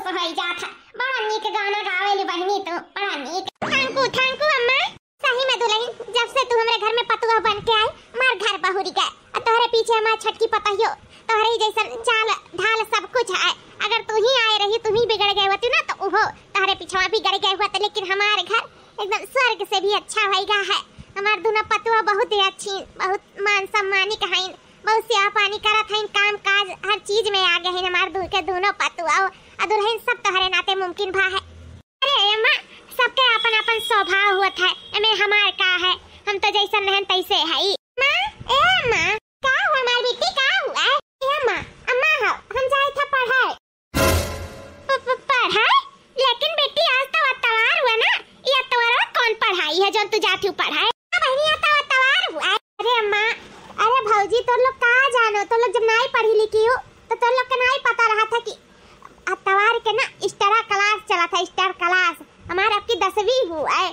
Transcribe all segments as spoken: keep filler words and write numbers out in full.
तो है जात है। बड़ा नीक गाना गावेली बहिनी तू, बड़ा नीक। Thank you, thank you अम्मा। सही में दुलहिन, जब से तू हमरे घर में पतुआ बन के आई, हमार घर बहुरी गए। और तोहरे पीछे हमार छटकी पतोहियो, तोहरे ही जैसन चाल ढाल सब कुछ है। अगर तू ही आए रही, तू ही बिगड़ गए होती ना, तो उहो तोहरे पीछवा बिगड़ गए होते। लेकिन हमार घर एकदम स्वर्ग से भी अच्छा होइगा है। हमार दोनों पतुआ बहुत ही अच्छी, बहुत मान सम्मानिक हईन, बहुत सेवा पानी करत हईन, काम काज हर चीज में आगे हईन हमार दू के दोनों पतुआ। और दुलहिन, सब तोहरे नाते मुमकिन भा है। अरे अम्मा, सबके आपन आपन स्वभाव होत है, एमे हमार का है, हम तो जैसन रहन तैसे हई। माँ, ए माँ, का हुआ हमार बेटी, का हुआ? ए माँ, अम्मा हो, हम जाए था पढ़ाई। प-, प-, पढ़ाई? लेकिन बेटी, आज तो अतवार हुआ ना, ये अतवार कौन पढ़ाई है जो तू जाती हूँ पढ़ाई? हाँ बहनी, ये तो अतवार हुआ है। अरे अम्मा, अरे भौजी, तो लोग का जानो, तो लोग जब नाई पढ़ी लिखी हो, तो तो लोग के नाई पता रहा था कि अतवार के ना extra class चला था, extra class। हमार आपकी दसवीं हुआ है,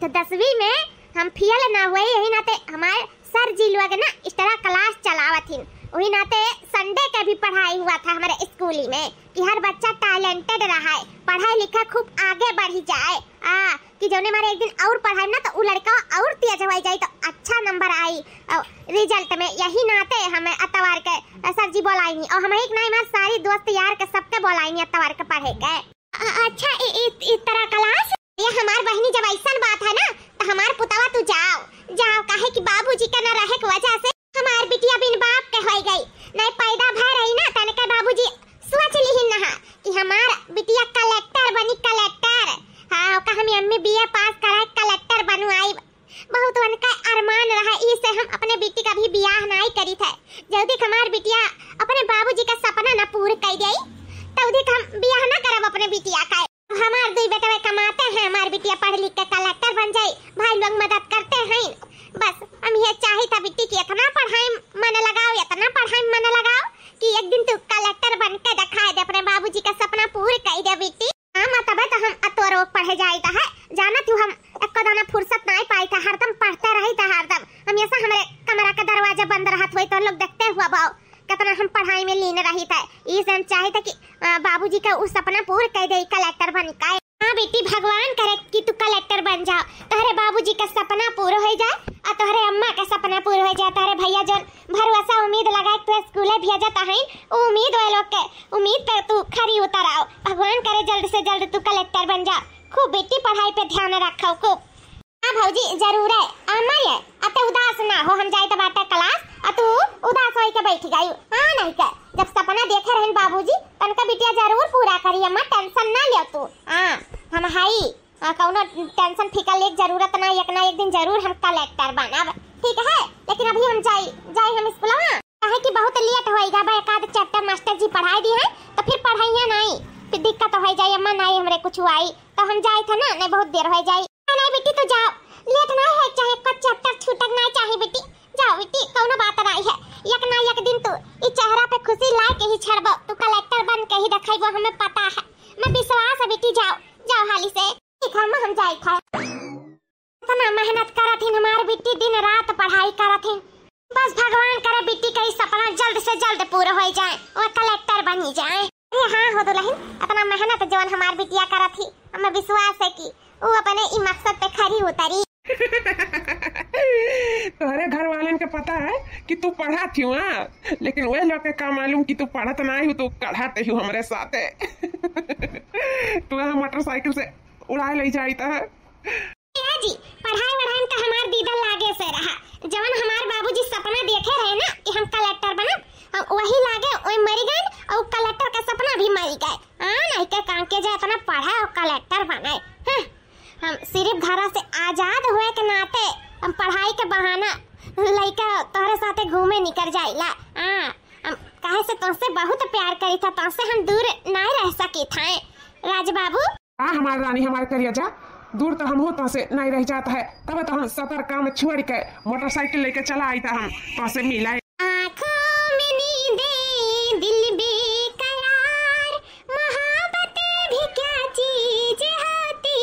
तो दसवीं में हम फेल ना हुए, यही नाते हमारे सर जी लोग ना extra class चलावत हिन। वही नाते Sunday के भी पढ़ाई हुआ था हमारे स्कूल में कि हर बच्चा talented रहा है, पढ़ाई लिखा खूब आगे बढ़ी जाए। आ, कि जौने मारे एक दिन और पढ़ाई ना, तो उ लड़का और तेज हो जाई, तो अच्छा नंबर आई, अ, result में। यही नाते हमें अतवार के, अ, सर जी बोलाइनी, और हम एक नाई मार सारी दोस्त यार के सबके बोलाइनी अतवार के पढ़े के। अ-, अच्छा, इ-, इ-, इ तरह class? ये हमार बहिनी, जब ऐसन बात है ना, तो हमार पुतवा तू जाओ, जाओ, काहे कि बाबूजी के न रहे के वजह से हमार बिटिया बिन बाप के होई गई। नहीं पैदा भय रही ना, तनिके बाबूजी सोच लिहिन नहा कि हमार बिटिया collector बनी, collector। हाँ, ओका हम एमए बीए पास कराए, collector बनवाई। बहुत उनका अरमान रहा, ई से हम अपने बिटी का भी बियाह नाई करी थे। जल्दी हमार बिटिया अपने बाबूजी का सपना ना पूर कर जाई, तब हम बियाह ना करब अपने बिटिया का। हमार दुई बेटवे कमाते हैं, हमार बिटिया पढ़ लिख के collector बन जाई, भाई लोग मदद करते हैं। बस हम ये चाही था बिट्टी कि इतना पढ़ाई मन लगाओ, इतना पढ़ाई मन लगाओ कि एक दिन तू collector बन के दिखाई दे, अपने बाबूजी का सपना पूर कर दे बिट्टी। हाँ माँ, तबे तो हम अतवारो पढ़े जाइत है, जानत हूँ हम एको दाना फुर्सत नाई पाई था, हरदम पढ़ते रही था हरदम। हमेशा हमरे कमरा का दरवाजा बंद रहत होई तो लोग देखते हुआ बाओ कितना हम पढ़ाई में लीन रही था। ई से हम चाही था कि, अ, बाबूजी का उ सपना पूर कर दे collector बन के। हाँ बेटी, भगवान करे कि तू collector बन जाओ, तोहरे बाबूजी का सपना पूरा हो जाए और तोहरे अम्मा का सपना पूरा हो जाए, तोहरे भैया जौन भरोसा उम्मीद लगा के तू स्कूले भेजत हईन, उ उम्मीद वालों के उम्मीद पे तू खरी उतर आओ। भगवान करे जल्द से जल्द तू collector बन जाओ। खूब बेटी पढ़ाई पे ध्यान रखो खूब। हाँ भौजी, जरूर है। अम्मा ये, अते उदास ना हो, हम जाइत बाटे class, आ तू उदास होई के बैठ गई। हाँ, नहीं के, जब सपना देखे रहन बाबूजी, तनका बिटिया जरूर पूरा करी अम्मा, tension ना लियो तू। हाँ, हम हई, हाँ, कौनो tension फिकर लेके जरूरत ना, एक ना एक दिन जरूर हम collector बनब, ठीक है? लेकिन अभी हम जाई, जाई हम स्कूलवा, काहे कि बहुत late होई गा, एक आध chapter मास्टर जी पढ़ाई दी है, तो फिर पढ़ाइया नहीं, फिर दिक्कत हो जाई अम्मा, नहीं हमरे कुछ आई, तो हम जाई था ना, नहीं बहुत देर हो जाई। नहीं, नहीं बेटी, तू जाओ, late नहीं है, चाहे कुछ chapter छूटक नहीं चाहे बेटी, जाओ बेटी, कौनो बात नहीं है। एक ना एक दिन तू ई चेहरा पे खुशी ला के ही छड़बो, तू collector बन के ही दिखाइबो, हमें पता है, मैं विश्वास है बेटी, जाओ, जाओ हाली से। ठीक है अम्मा, हम जाई था। इतना मेहनत करत हिन हमार बेटी, दिन रात पढ़ाई करत हिन, बस भगवान करे बेटी का ई सपना जल्द से जल्द पूरा हो जाए, वो collector बनी जाए। अरे हाँ हो दुलहिन, इतना मेहनत जवन हमार बिटिया करत ही, हमें विश्वास है कि वो अपने ई मकसद पे खरी उतरी। तोहरे घर वालन के पता है कि तू पढ़त ही, हाँ, लेकिन वे लोग के का मालूम कि तू पढ़त ना ही, तू कढ़त ही हमरे साथे। तू यहाँ मोटरसाइकिल से उड़ाए ले जाइत है। ए जी, पढ़ाई वढ़ाई में तो हमार दीदा लागे से रहा। जवन हमार बाबूजी सपना देखे रहे ना कि हम collector बनब, हम वही लागे ओए मरी गए और collector का सपना भी मरी गए। हाँ, नहीं के काम के जाए इतना पढ़े और collector बने। हाँ, हम सिर्फ घर से आजाद हुए के नाते हम पढ़ाई के बहाना लइका तोहरे साथे घूमे निकल जाइला। हाँ, हम काहे से तोहसे बहुत प्यार करी था, तोहसे हम दूर नहीं रह सकी था। राज बाबू, आ हमार रानी, हमार करेजा, दूर तो हम हो तोहसे नहीं रह जात है, तब तो हम सफर काम छोड़ के मोटरसाइकिल लेके चला आई था हम तोहसे मिले। आँखों में नींदें, दिल बेकरार, मोहब्बत भी क्या चीज होती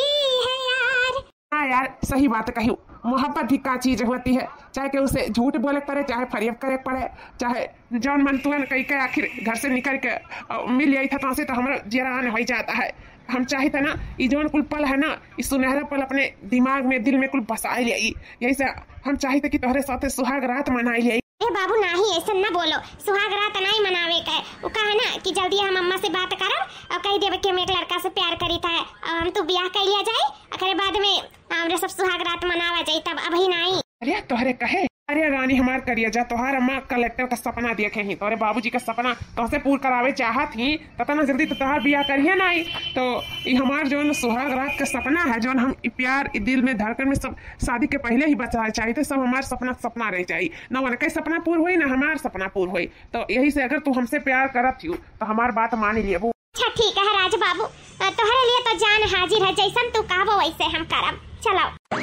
है यार। हाँ यार, सही बात कही। मोहब्बत भी का चीज होती है, चाहे केहू से झूठ बोले के पड़े, चाहे फरेब करे के पड़े, चाहे जौन मन तुअन कई के आखिर घर से निकल के, अ, मिल जाई था तोसे तो हमरो जियरान हो जाता है। हम चाहित है ना, ई जौन कुल पल है ना, ई सुनहरा पल अपने दिमाग में, दिल में कुल बसाए ले। यही से हम चाहित है कि तोहरे साथे सुहाग रात मनाई ले। ए बाबू, नाही, ऐसन ना बोलो। सुहाग रात नाही मनावे के। उ का है ना कि जल्दी हम अम्मा से बात करब और कह देबे कि हम एक लड़का से प्यार करीत है और हम तू ब्याह कर लिया जाए, ओकरे बाद में हमरे सब सुहाग रात मनावा जाई, तब अभी नाही। अरे तोहरे कहे, अरे रानी हमार करिया जा, तोहार अम्मा कलेक्टर का सपना देखे ही, तोहरे बाबूजी का सपना तोहसे पूर करावे चाहत ही, पता ना जल्दी तो तोहार बियाह करिए नाही। तो ई हमार जौन सुहाग रात का सपना है, जौन हम ई प्यार ई दिल में धड़कन में सब शादी के पहले ही बचाए चाहिए, सब हमार सपना सपना रह जाई, ना उनके सपना पूर होई ना हमार सपना पूर होई। तो यही से अगर तू हमसे प्यार करत हियो तो हमार बात मान लेबू। अच्छा ठीक है राज बाबू, अ, तोहरे लिए तो जान हाजिर है, जैसन तू कहबो वैसे हम करब। चलो।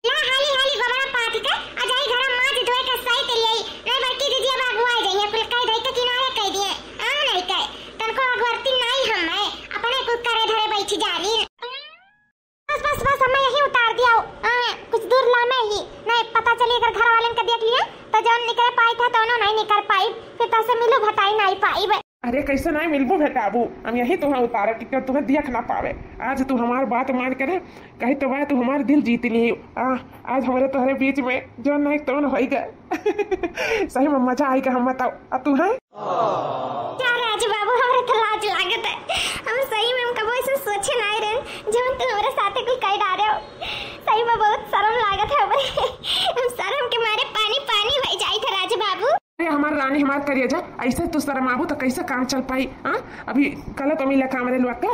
ला हाली हाली गोबरा पाथ के आ जाई घर माज धोए के सही तेल आई, नहीं बड़की दीदी अब अगुआ जाइए, कुल कह दई के किनारे कह दिए। आ नहीं कह, तनको अगुआती नहीं हम है, अपने कुल करे धरे बैठी जानी। बस बस बस, हमें यही उतार दिया हो। आ, कुछ दूर ला में ही, नहीं पता चली अगर घर वाले के देख लिए तो जौन निकल पाई था तो नहीं निकल पाई, फिर तोसे मिलू भटाई नहीं पाई। अरे कैसे नाई मिलबू भेटाबू, हम यही तुहें उतारब कि केहू तुहें देख ना पावे। आज तू हमार बात मान के ना, कही तो बा तू हमार दिल जीत ली। आ, आज हमरे तोहरे बीच में जौन नाई तौन होई गए। सही में मजा आई गए, हम बताओ। आ तू है? क्या राज बाबू, हमरे तो लाज लागत है। हम सही में हम कबो ऐसे सोचे नाई रहे, जौन तू हमरे साथे कुल कह डारे हो। सही में बहुत शर्म लागत है हमरे। हम शर्म के मारे पानी पानी हो जाई था राज बाबू। अरे हमार रानी, हमार करेजा, ऐसे तू शर्माबू तो कैसे काम चल पाई? हाँ, अभी गलत अमीला काम रे लुआ के। अ, अ,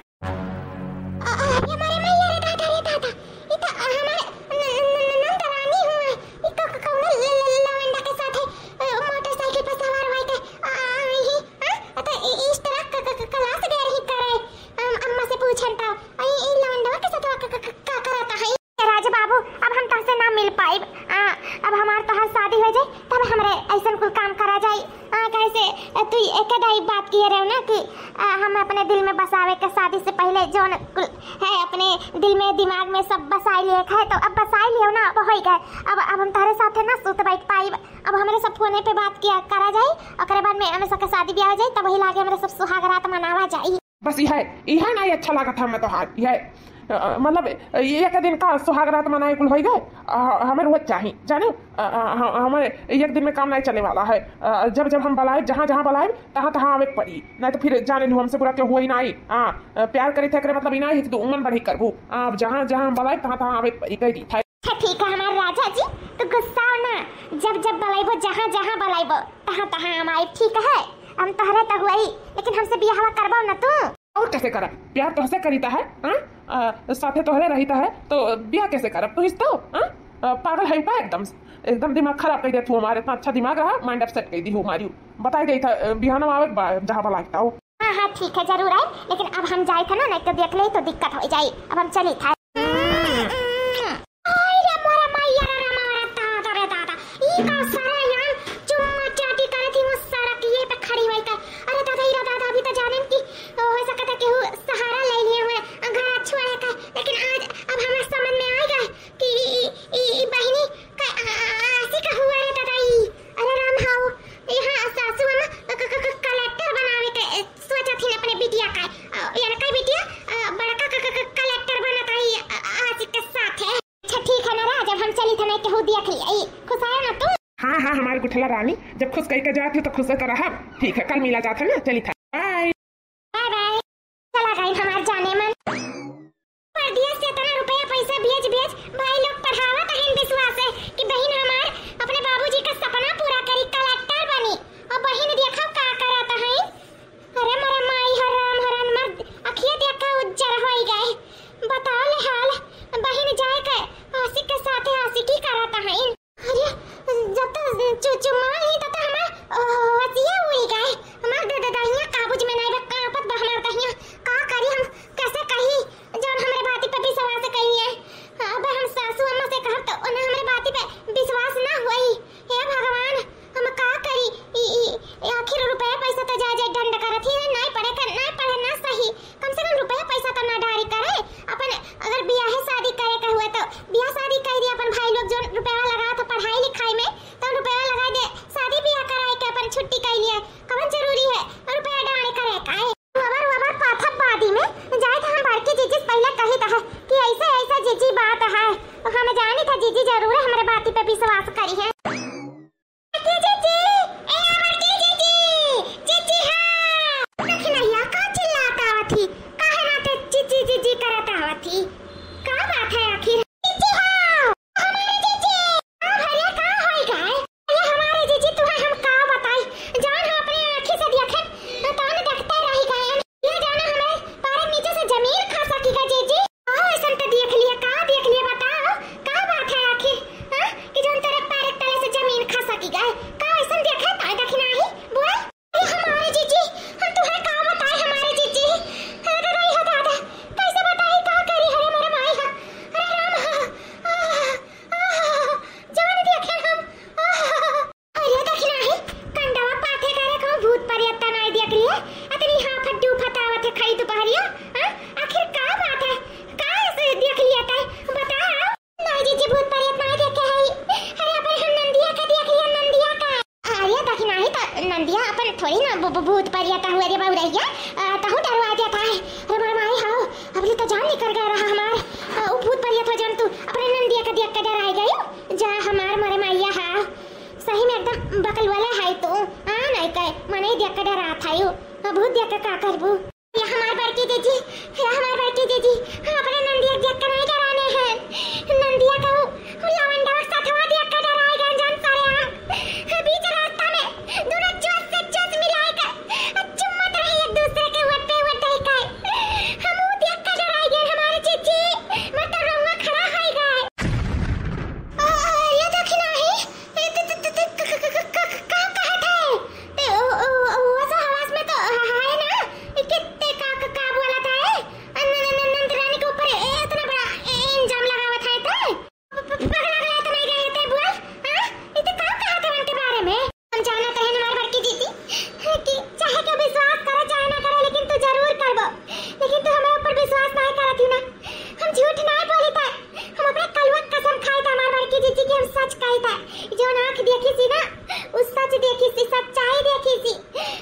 अरे हमारे मैया रे दादा रे दादा, ई तो, अ, हमारे न-, न-, न-, नंद रानी हुआ, ई तो क-, कौनो ल-, ल-, लवंडा के साथ है, अ, मोटरसाइकिल पर सवार हुआ के, अ, अ, ही, हाँ? तो इ-, इस तरह क-, क-, क-, क्लास दे रही करे, अम, अम्मा से पूछन था, अ, ई, ई लवंडवा के साथ क-, क-, क-, का करता है? राज बाबू, अब हम तोहसे ना मिल पाइब। आ, अब हमार तोहार शादी हो जाए, तब हमरे ऐसन कुल काम करा जाए। आ, कैसे तू एक दाई बात किए रहे ना कि, आ, हम अपने दिल में बसावे के शादी से पहले जौन कुल है अपने दिल में, दिमाग में सब बसाई लिए है, तो अब बसाई लियो ना, अब हो गए। अब, अब हम तोहरे साथे ना सुत बैठ पाइब। अब हमरे सब फोने पे बात किया करा जाए, ओकरे बाद में हमें सबके शादी ब्याह हो जाए, तब वही लागे हमरे सब सुहाग रात मनावा जाए। बस इहे, इहे नाई अच्छा लागत है हमें तोहार, इहे, अ, मतलब, एक दिन का सुहाग रात मनाए कुल होई गए, अ, हमें रोज चाही, जाने, अ, अ, ह-, हमें एक दिन में काम नाई चले वाला है। अ, जब, जब हम बलाए, जहाँ, जहाँ बलाए, तहाँ, तहाँ आवे के पड़ी, नाई तो फिर जाने लू हमसे बुरा क्यों हुआ ही नाई। हाँ, अ, प्यार करे थे, एकरे मतलब ही नाई है कि तू उमन बढ़ी करबू। हाँ, अब जहाँ, जहाँ हम बलाए, तहाँ, तहाँ आवे के पड़ी, कह दी था। अच्छा ठीक है हमार राजा जी, तू गुस्साओ ना, जब, जब बलाइबो, जहाँ, जहाँ बलाइबो, तहाँ, तहाँ हम आए, ठीक है? हम तोहरे तो हुआ ही, लेकिन हमसे बियाहवा करबो ना तू। और कैसे करब? प्यार तोहसे करीता है, हाँ? अ, साथे तोहरे रहीता है, तो ब्याह कैसे करब? तू ही तो, हाँ? अ, पागल है का एकदम? एकदम दिमाग खराब कर दिया तू हमारे, इतना अच्छा दिमाग रहा, mind upset कर दी हूँ हमारी। बताई गई था, अ, बिहाना में आवे के बा, जहाँ भला लगता हो। हाँ, हाँ, ठीक है, जरूर आए, लेकिन अब हम जाए थे ना, नहीं तो देख ले तो दिक्कत हो जाए। अब हम चली था। अरे मोरा मैया रे रामा रे दादा रे दादा, ई का सारा यहाँ चुम्मा चाटी करे थी वो सड़क ये पे खड़ी हुई का। अरे दादा, ई दादा, अभी तो जाने कि हो सकता है केहू सहारा ले लिए हुए घर छोड़े का, लेकिन आज अब हमें समझ में आएगा कि ई, ई, ई बहिनी का आ-, आ-, आशिक हुआ रे दादा ई। अरे राम हाउ, यहाँ सासू अम्मा क-, क-, क-, क-, कलेक्टर बनावे के सोचत ही अपने बिटिया का। अ, लड़का बिटिया, अ, बड़का क-, क-, क-, कलेक्टर बनत है, अ, आशिक के साथ है। अच्छा ठीक है ना राज, अब हम चली था, नहीं केहू देख लिया। ई, खुश आया ना तू? हाँ, हाँ, हमारे गुठला रानी, जब खुश कह के जाती हो तो खुश तो रहब। ठीक है, कल मिला जात है ना, चली था। बाय। Bye bye. चला गई हमार जाने मन। परदेस से इतना रुपया पैसा भेज भेज भाई लोग पढ़ावत हइन विश्वास से कि बहिन हमार अपने बाबूजी का सपना पूरा करी, कलेक्टर बनी, और बहिन देखो का करत हइन। अरे मोरे माई, हर राम, हर हनुमान, अखिया देखा उज्जर होई गए। बताओ ले हाल, बहिन जाए के आशिक के साथे आशिकी करत हइन। अरे, जब तो चु-, चुम्मा ली, तब तो हमार, ओ, होशिये उड़ी गए। हमार द-, द-, दहिया काबूज में नहीं बा, कांपत बा हमार दहिया। का करी हम, कैसे कही, जौन हमरे बाती पे विश्वास कही है। अब हम सासू अम्मा से कहब, तो उन्हें हमरे बाती पे विश्वास ना होई। हे भगवान, हम का करी? ई, ई, ई आखिर तेरी हाँ फड्डू फतावत है खाई दुपहरिया, हाँ? आखिर का बात है? का ऐसे देख लिया तै? बता। नहीं जीजी, भूत प्रेत नहीं देखे है। अरे, अपन हम नंदिया का देख लिया, नंदिया का। अरे, देखी नहीं तो नंदिया अपन थोड़ी ना भू-, भू-, भूत प्रेत हुआ रे बउरहिया। अ, तहु डरवा जाता है। अरे, मोर माई हो, अबले तो जान निकल गया रहा हमार। अ, उ भूत प्रेत हो जौन तू अपने नंदिया का देख के डराई गई। जा हमार मोरे माइया हा। सही में एकदम बकलवले है तू। हाँ, नहीं कहे, मने देख के डरात है यू। अब भूत देख के का करबू? या हमार बड़की जीजी, या हमार बड़की जीजी, हम अपने नंदिया के देख के नहीं डराने हैं। नंदिया का वो, वो लवंडवा के साथवा देख के डराए गए जान सारे हम। बीच रास्ता में दोनों चोंच से चोंच मिलाए के चुम्मत रही एक दूसरे के वट पे वट दे के। हम वो देख के डराए गए हमारे जीजी, मत तो रोवा खड़ा होए गए। अ, अ, ये देखी नाही, ए, त, त, त, त, क, क, क, क, क, का कहत है? ए, ओ, ओ, ओ, वो सब हवास में तो ह-, ह-, है ना? ए, कितने का, का, का बोला था, ए? अ, न, न, न, नंद रानी के ऊपर, ए, इतना बड़ा, ए, इल्जाम लगावत है, तो? प, प, पगला गया तो नहीं गए थे, बोल? हाँ? ये तो का कहत है उनके बारे में? हम जानत रहे हमार बड़की जीजी कि चाहे केहू विश्वास करे चाहे ना करे, लेकिन तू जरूर करबो। लेकिन तू हमारे ऊपर विश्वास नहीं करत ही ना। हम झूठ नहीं बोली था, हम अपने कलवा के कसम खाई था हमार बड़की जीजी कि हम सच कही था। जो आँख देखी सी ना, उ सच देखी सी, सच्चाई देखी सी।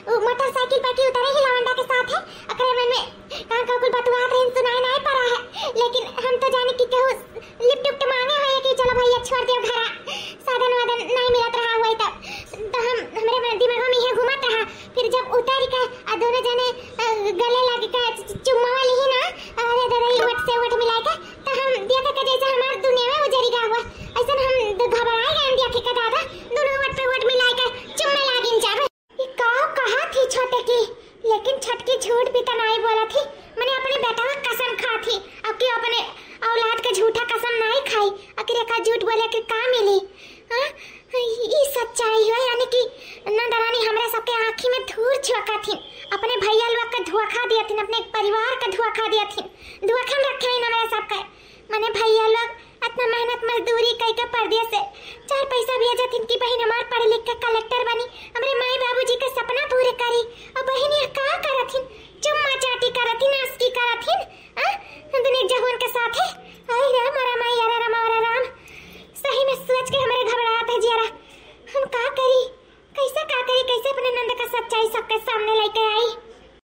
उ मोटरसाइकिल पर की उतरे ही लवंडा के साथ है, ओकरे मन में कहाँ का कुल बतुआत रहे, सुनाई नहीं पड़ा है। लेकिन हम तो जाने कि केहू लिफ्ट उफ्ट मांगे होए कि चलो भैया छोड़ दियो घरा, साधन वाधन नहीं मिलत रहा हुए तब। तो हम, हमरे मन, दिमाग में ये घूमत रहा। फिर जब उतर के आ दोनों जने, अ, गले लग के चु-, चु-, चुम्मा वाली ही ना, अरे दादा, ये वट से वट मिला के, तो हम देखा के जैसे हमार दुनिया में उजरी गा हुआ, ऐसे हम द-, घबराए गए देखे के दादा, दोनों वट पे वट मिला के चुम्मा लागिन जावे। ये का कहा थी छोटे की, लेकिन छोटकी झूठ भी तो नहीं बोला थी, मैंने अपने बेटा का कसम खा थी, अब की अपने औलाद का झूठा कसम नहीं खाई, आखिर का झूठ बोले के का मिली? हाँ? ई सच्चाई है, यानी कि नंद रानी हमरे सबके आँखी में धूर झोंका थी, अपने भैया लोग का धोखा दिया थी, अपने परिवार का धोखा दिया थी, धोखा में रखे हैं हमरे सबके। मने भैया लोग इतना मेहनत मजदूरी कई के परदेस से चार पैसा भेजत हिन कि बहिन हमार पढ़ लिख के कलेक्टर बनी, हमरे माई बाबूजी के सपना पूरे करी। और बहिन ये का करत हिन, चुम्मा चाटी करत हिन, आशिकी करत हिन, आ? दुनिया जहुन के साथ है। अरे रे मोरा माई, अरे राम, अरे राम। सही में सोच के हमरे घबरात है जियरा। हम का करी, कैसे का करी, कैसे अपने नंद का सच्चाई सबके सामने लेके आई?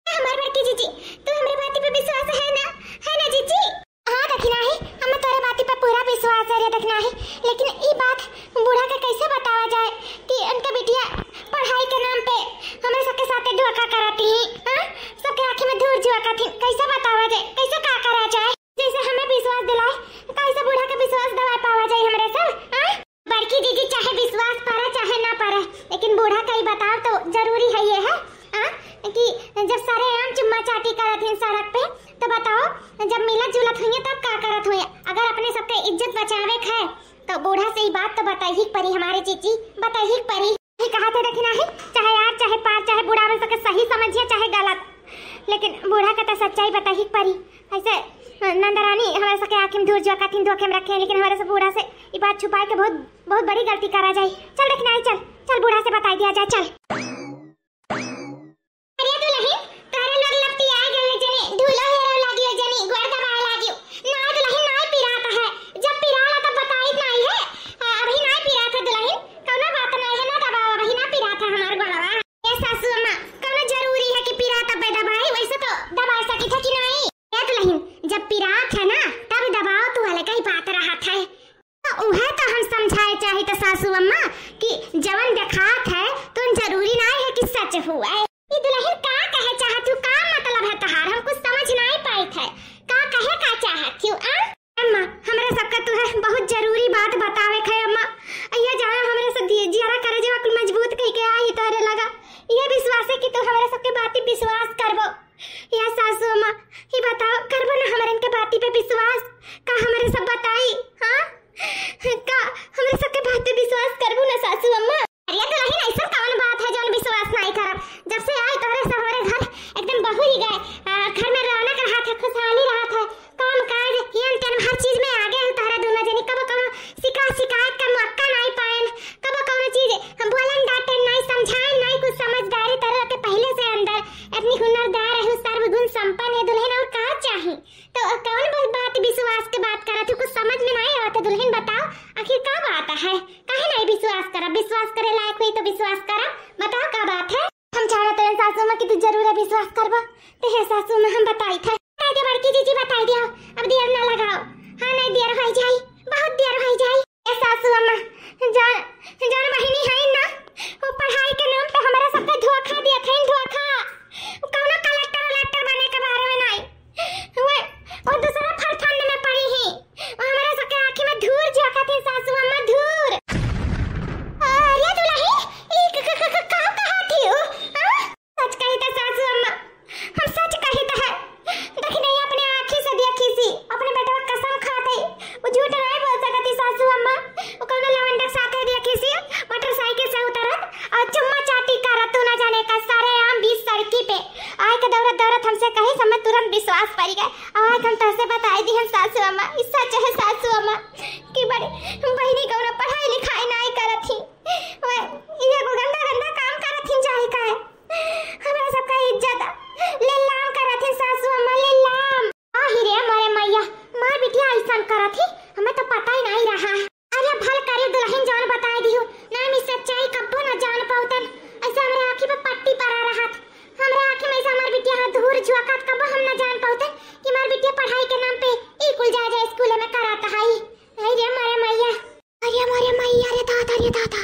हमार बड़की जीजी, तू हमरे बाती पे विश्वास है ना, है ना जीजी? हाँ दखिनाही, हमें तोरे बाती पे पूरा विश्वास है रे दखिनाही, लेकिन ई बात बूढ़ा के कैसे बतावा जाए कि उनके बिटिया पढ़ाई के नाम पे हमरे सबके साथे धोखा करत ही, हाँ? सबके आँखी में धूर झोंकत ही, कैसे बतावा जाए, कैसे का करा जाए? जैसे हमें विश्वास दिलाए, कैसे बूढ़ा के विश्वास दिला पावा जाए हमरे सब, हाँ? बड़की जीजी चाहे विश्वास परे चाहे ना परे, लेकिन बूढ़ा का ही बताओ तो जरूरी है ये है, आ? कि जब सरेआम चुम्मा चाटी करत हैं सड़क पे, तो बताओ जब मिलत जुलत हुई तब का करत हुई? अगर अपने सबके इज्जत बचावे के है तो बूढ़ा से ही बात तो बताई ही परी हमारे जीजी, बताई ही परी। ये कहा थे देखी नाही, चाहे यार चाहे पार चाहे बूढ़ा बन सके, सही समझिए चाहे गलत, लेकिन बूढ़ा का तो सच्चाई बताई ही परी। ऐसे नंदरानी हमारे सबके आँखी में धूर झोंकत हिन, धोखे में रखे हैं, लेकिन हमारे से बूढ़ा से ये बात छुपाए के बहुत, बहुत बड़ी गलती करा जाए। चल देखी नाही, चल, चल बूढ़ा से बताई दिया जाए, चल। अरे दुलहिन, तोहरे लोग लपटिया गए जनी, धूलो हेरो लागियो जनी, गोड़ दबाए लागियो। ना दुलहिन, ना पिरात है, जब पिराला तब बताई नाही है। आ, अभी ना पिरात है दुलहिन, कौनो बात नाही है, ना दबाओ, अभी ना पिरात है हमार गोड़वा। ए सासू अम्मा, कौनो जरूरी है कि पिरा तबे दबाई? वैसे तो दबा सकी थे कि नहीं? ए दुलहिन, जब पिरात है ना, तब दबाओ, तू अलग ही बात रहत है। तो उहे तो हम समझाए चाही तो सासू अम्मा कि जवन देखात है, तो जरूरी नहीं है कि सच हुए। ई दुलहिन का कहे चाहत हूँ, का मतलब है तहार? हम कुछ समझ नहीं पाइत है, का कहे का चाहत हूँ, आ? अम्मा, हमरा सबका तुहे बहुत जरूरी बात बतावे के है अम्मा। ये जाना हमरा सब दि-, जियरा करे जो अकुल मजबूत कह के आई तोरे लगा। ये विश्वास है कि तू हमरा सबके बाती विश्वास करबो। या सासू अम्मा, ये बताओ, करबो ना हमरन के बाती पे विश्वास? का हमरे सब बताई, हाँ? का हमरे सबके बात पे विश्वास करबो ना सासू अम्मा? अरे दुलहिन, ऐसा कौन बात है जौन विश्वास नहीं करब? जब से आई तोहरे सब हमरे घर एकदम बहुरी गए, आ, घर में रौनक रहत है, खुशहाली रहत है, काम काज, हेन तेन हर चीज में आगे है तोहरा दोनों जनी। कबो कबो शिका-, शिकायत का मौका नहीं पाएन, कबो कौनो चीज हम बोलन डांटन नहीं, समझाएन नहीं, कुछ समझदारी तरह के पहले से अंदर इतनी हुनर चंपा ने दुल्हन और का चाही? तो कौन ब-, बात विश्वास के बात करत हो? कुछ समझ में नहीं आवत है दुल्हन, बताओ आखिर का बात है? काहे नहीं विश्वास करब? विश्वास करे लायक हुई तो विश्वास करब, बताओ का बात है? हम जानत रहे सासू माँ कि तू जरूर विश्वास करबा, ते हे सासू माँ हम बताई थे। बताई दे बड़की जीजी, बताई दे, अब देर ना लगाओ। हाँ नहीं देर हो जाई, बहुत देर हो जाई। ए सासू अम्मा, जान, जान बहिनी है ना, वो पढ़ाई के नाम पे हमारा सबके धोखा दिया था, धोखा। वो कौनो कलेक्टर वलेक्टर बने के बारे में नहीं, वो, वो दूसरा फरफंद में पड़ी ही। वो हमारा सबके आँखी में धूर झोंका थी सासू अम्मा, धूर। अरे दुल्ही, ई क-, क-, क-, का कहा थी वो? हाँ? सच कही त सासू अम्मा, हम सच कही त है। देखी नहीं, अपने आँखी से देखी सी, अपने बेटवा कसम खात है, वो झूठ नहीं बोल सकती सासू अम्मा। वो कौनो लवंडा के साथे देखी सी, मोटरसाइकिल से उतरत और चुम्मा चाटी करत, तू ना जाने का, सरेआम बीच सड़की पे आए के दौड़त दौड़त हमसे कही, हमें तुरंत विश्वास पड़ गए। और आज हम तहसे बताई दी हम सासू अम्मा, ई सच है सासू अम्मा, कि बड़ी बहिनी कौनो पढ़ाई लिखाई नहीं करत ही। वह, ये को गंदा गंदा काम करत ही जाए का है। हमरा सबका इज्जत लीलाम करत ही सासू अम्मा, लीलाम। आही रे मोरे मैया, मार बिटिया ऐसन करत ही, हमें तो पता ही नहीं रहा। अरे भल करी दुल्हन जान बताई दियो, ना हम ई सच्चाई कब्बो ना जान पाउतन। ऐसे हमरे आँखी पे पट्टी परा रहत, हमरे आँखी में ऐसे हमार बिटिया हाथ धूर झुआकत कब्बो हम ना जान पाउतन कि हमार बिटिया पढ़ाई के नाम पे ई कुल जा जा स्कूल में करत है। आई रे मोरे मैया। अरे मोरे मैया रे दादा रे दादा,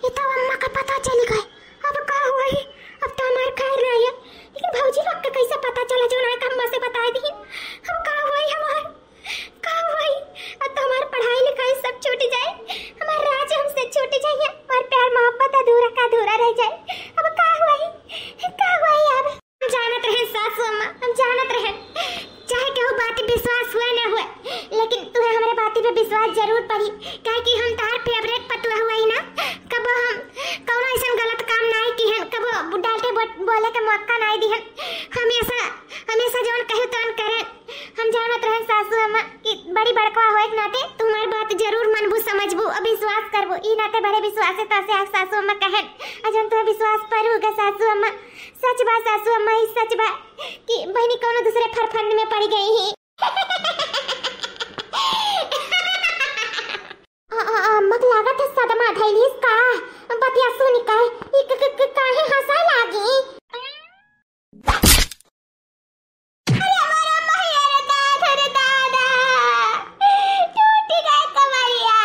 ये तो अम्मा का पता चल गए। अब का हुआ है? अब तो हमार खैर नहीं है, लेकिन भौजी लोग के कैसे पता चला जो ना अम्मा से बताई दी? अब का हुआ है हमार? का हुआ है? अब तो हमार पढ़ाई लिखाई सब छूट जाए, हमार राज हमसे छूट जाए, हमार प्यार मोहब्बत अधूरा का अधूरा रह जाए। अब का हुआ है? का हुआ है अब? हम जानत रहे सासू अम्मा, हम जानत रहे, चाहे केहू बात विश्वास हुए ना हुए, लेकिन तुहे हमरे बाती पे विश्वास जरूर पड़ी, काहे कि हम तहार फेवरेट पतुआ हुई ना। कबो हम कौनो ऐसन गलत काम नाई किहन, कबो डांटे बो-, बोले के मौका नाई दिहन। हमेशा, हमेशा जौन कहू तौन करेन। हम जानत रहे सासू अम्मा कि बड़ी बड़कवा होए के नाते तुम्हार बात जरूर मनबू, समझबू और विश्वास करबू। ई नाते बड़े विश्वास से तसे आज सासू अम्मा कहन, आज हम तुम्हें विश्वास पर होगा सासू अम्मा। सच बा सासू अम्मा, ई सच बा कि बहिनी कौनो दूसरे फरफंद में पड़ गई ही। आ, आ, आ, अम्मा के लागत है सदमा धैलिस का, बतिया सुन के ई क-, क-, क-, काहे हंसा लागी? अरे हमारा मैया रे दादा रे दादा, टूट गए कमरिया।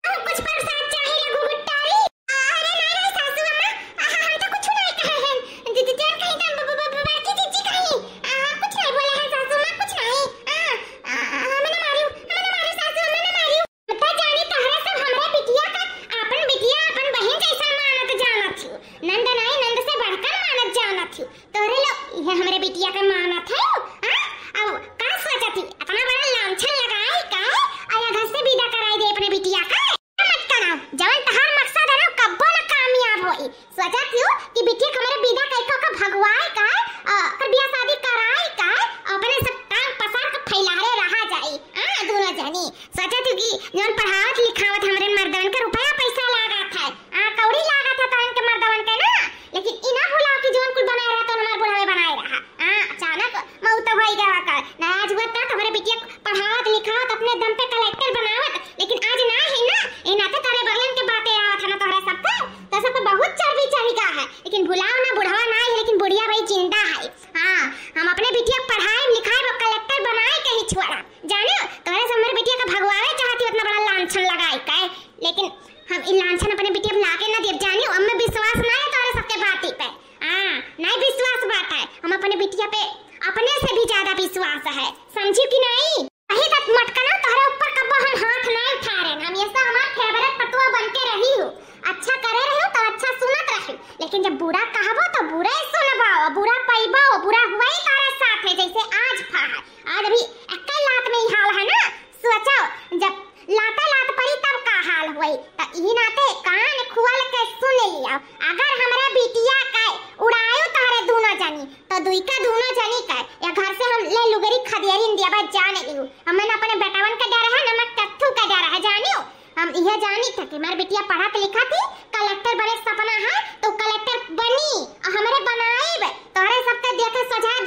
हम कुछ प्रसाद चाहे लघु गुट्टारी। अरे नहीं, नहीं सासू अम्मा, आ, हम तो कुछ नहीं कहे हैं। ज-, ज-, जन कहीं तो ब-, ब-, ब-, बड़की जीजी कहीं। आ, कुछ नहीं बोले हैं सासू अम्मा, कुछ नहीं। आ, आ, हमें ना मारियो, हमें ना मारियो सासू अम्मा, ना मारियो। पता जानी तहरा सब हमरा बिटिया का, अपन बिटिया, अपन बहिन जैसन मानत जानत हियो। नंद नाई नंद से बढ़कर मानत जानत हियो। तोहरे लोग ये हमरे बिटिया का मानत है, हाँ? अब का सोचत ही? इतना बड़ा लांछन लगाई का है? और ये घर से विदा कराई दे अपने बिटिया का? मत कराओ, जवन तहार मकसद है ना, कब्बो ना कामयाब होई। सोचत हियो कि बिटिया के हमरे विदा कई को का भगवाए का है, अ, कर बियाह शादी कराए का है, अपने सब टांग पसार के फैलारे रहा जाई, हाँ, दोनों जनी। सोचत हियो कि जवन पढ़ावत लिखावत हमरे मर्दन का रुपया पैसा लागत है, आ, कौड़ी लागत है तहन के मर्दवन के ना, लेकिन ई ना भुलाओ कि जौन कुल बनाए रहा, तौन हमार बुढ़ावे बनाए रहा। आ, अचानक मौत होई गवा का। ना आज हुआ त हमरे बिटिया पढ़ावत लिखावत अपने दम पे कलेक्टर बनावत, लेकिन आज ना है ना, ई नाते तोरे बहन के बातें आवत है ना तोहरा सबके, तो सबके बहुत चर्बी चढ़ गया है। लेकिन भुलाओ ना, बुढ़वा ना है, लेकिन बुढ़िया भाई जिंदा है। हाँ, हम अपने बिटिया पढ़ाए लिखाए वो कलेक्टर बनाए के ही छोड़ा। जाने, तोहरे से हमरे बिटिया का भगवावे चाहती, इतना बड़ा लांछन लगाए का है। लेकिन हम ई लांछन अपने बिटिया पे लागे ना देब, जानियो, हमें विश्वास ना है तोहरे सबके बाती पे। हाँ, नहीं विश्वास बात है, हम अपने बिटिया पे अपने से भी ज्यादा विश्वास है, समझी कि नहीं? वही तक मटकना तोहरे ऊपर कब्बो हम हाथ नहीं उठा रहे, हम ये सब हमार फेवरेट पतुआ बन के रही हूँ, अच्छा करे रही हूँ तो अच्छा सुनत रही, लेकिन जब बुरा कहबो तो बुरा ही सुनबो, बुरा पैबो, बुरा हुआ ही तोहरे साथ है जैसे आज फा है, आज अभी एक लात में ही हाल है ना, सोचो, जब लाता लात परी तब का हाल होई। त ई नाते कान खोल के सुन लियो, अगर हमरा बिटिया के उड़ायो तहरे दूनो जनी, तो दुई का दूनो जनी के या घर से हम ले लुगरी खदेरिन दिया बा, जान लियो। हमन अपने बेटवन के डर है, नमक कत्थू के डर है, जानियो। हम इहे जानी थे कि हमार बिटिया पढ़त लिखत ही, कलेक्टर बने सपना है, तो कलेक्टर बनी, और हमरे बनाइब, तोहरे सबके देखे सजा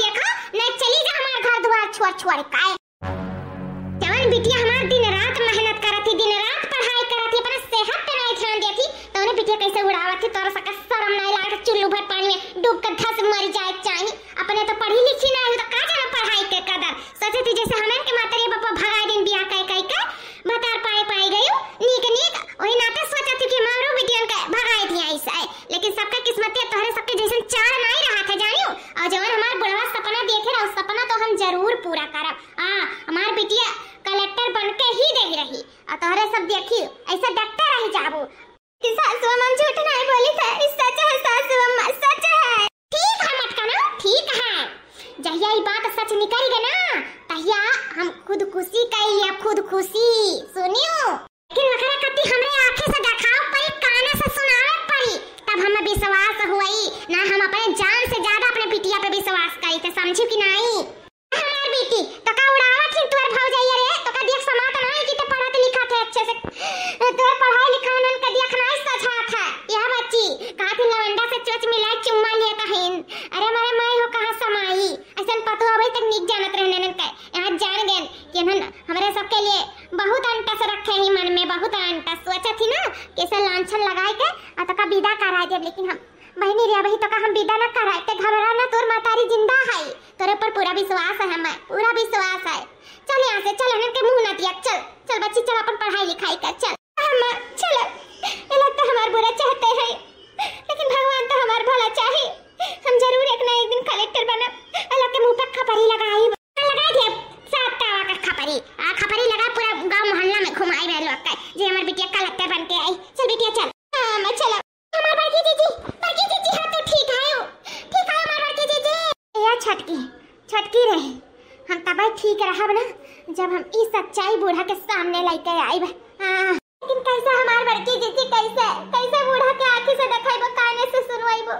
छोड़, छोड़, काय? जवन बिटिया हमार दिन रात मेहनत करत ही, दिन रात पढ़ाई करत ही, अपने सेहत पे नाहीं ध्यान देत ही, तोरे बिटिया कैसे उड़ावत ही, तोरे सबके शरम नाहीं लागत, चुल्लू भर पानी में डूब के धस मर जाए के चाही। अपने तो पढ़ी लिखी नाहीं हो, तो का जानो पढ़ाई के कदर। सोचत ही जैसे हमन के माता रे बापा भगाई दिन बियाह कइ कइ के, भतार पाए पाए गयो, नीक नीक, वही नाते सोचत ही कि हमारो बिटियन के भगाई दिया ऐसा है। लेकिन सबका किस्मत है, तोहरे सबके जैसन चार नाहीं रहत है, जानियो। और जवन हमार बुढ़वा सपना देखे रहा, सपना तो हम जरूर पूरा करब। आ, हमार बिटिया कलेक्टर बन के ही देख रही, और तोहरे सब देखी, ऐसा डॉक्टर रही जाबू। कि सासू अम्मा झूठ नाहीं बोली थे, ई सच है सासू अम्मा, सच है। ठीक है मटकना, ठीक है। जहिया ई बात सच निकल गए ना, तहिया हम खुदकुशी कइ लिया, खुदकुशी। सुनियो, लेकिन ओकरा कति हमरे आँखी से देखाव पड़ी, काने से सुनावे पड़ी, तब हमें विश्वास हुई। ना हम अपने जान से ज्यादा अपने बिटिया पे विश्वास करी थे, समझू कि नाहीं? हमार बेटी, तो का उड़ावत ही तोर भौजैया रे? तो का देख समात नाहीं कि ते पढ़त लिखत है अच्छे से? तोर पढ़ाई लिखाई नन का देख नाहीं सझात है। यह बच्ची, कहा थी लवंडा से चोच मिला चुम्मा लिया कहिन। अरे मारे माई हो कहाँ समाई? ऐसन पतो अबे तक नीक जानत रहने नन के। यहाँ जान गए कि इन्हन हमरे सबके लिए बहुत अंटस रखे ही मन में, बहुत अंटस। सोचत ही ना, कैसे लांछन लगाए के आ तो का विदा करा देब, लेकिन हम बहिनी रे, अबही तो का हम विदा न कराए, ते घबरा न, तोर मातारी जिंदा है, तोरे पर पूरा विश्वास है हमें, पूरा विश्वास है। चल यहाँ से, चल, इन्हन के मुँह न दिया, चल, चल बच्ची, चल अपन पढ़ाई लिखाई कर, चल। अम्मा, चल, ये लोग तो हमार बुरा चाहते हैं, लेकिन भगवान तो हमार भला चाही। हम जरूर एक ना एक दिन कलेक्टर बनब। ये लोग के मुँह पे खपरी लगाई, लगा दे, सात तावा का खपरी, आ खपरी लगा पूरा गांव मोहल्ला में घुमाई बे लोग के, जे हमार बिटिया कलेक्टर बन के आई। चल बिटिया चल। हाँ, अम्मा चलो। हमार बड़की जीजी, बड़की जीजी, हाँ, तू ठीक है हो? ठीक है हमार बड़की जीजी? ए, या छोटकी, छोटकी रहे, हम तबे ठीक रहब ना, जब हम ई सच्चाई बूढ़ा के सामने लेके आइब। हाँ, लेकिन कैसे हमार बड़की जीजी, कैसे, कैसे बूढ़ा के आँखी से देखाइबो, काने से सुनवाइबो?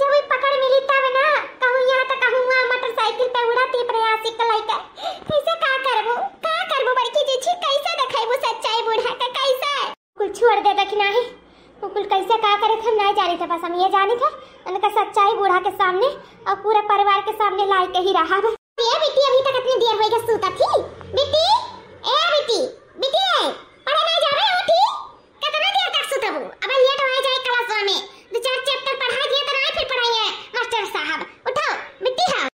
जब ई पकड़ मिली तब ना, कहूँ यहाँ तो कहूँ वहाँ, मोटरसाइकिल पे उड़त ही प्रयासी के लेके। कैसे का करबो, का करबो बड़की जीजी, कैसे देखाइबो सच्चाई बूढ़ा के, कैसे? कुल छोड़ दे, देखी नाही, वो कुल कैसे का करे थे, हम नहीं जानी थे, बस हम ये जानी थे, उनका सच्चाई बूढ़ा के सामने और पूरे परिवार के सामने लाई के ही रहा। ये बिट्टी अभी तक इतनी देर होई के सूता थी। बिट्टी, ए बिट्टी, बिट्टी, पढ़े नहीं जावे, उठी। कितना देर तक सुतबू? अबे लेट हो जाए क्लासवा में, दो चार चैप्टर पढ़ा दिए तो नहीं फिर पढ़ाइए मास्टर साहब। उठो बिट्टी, हाँ।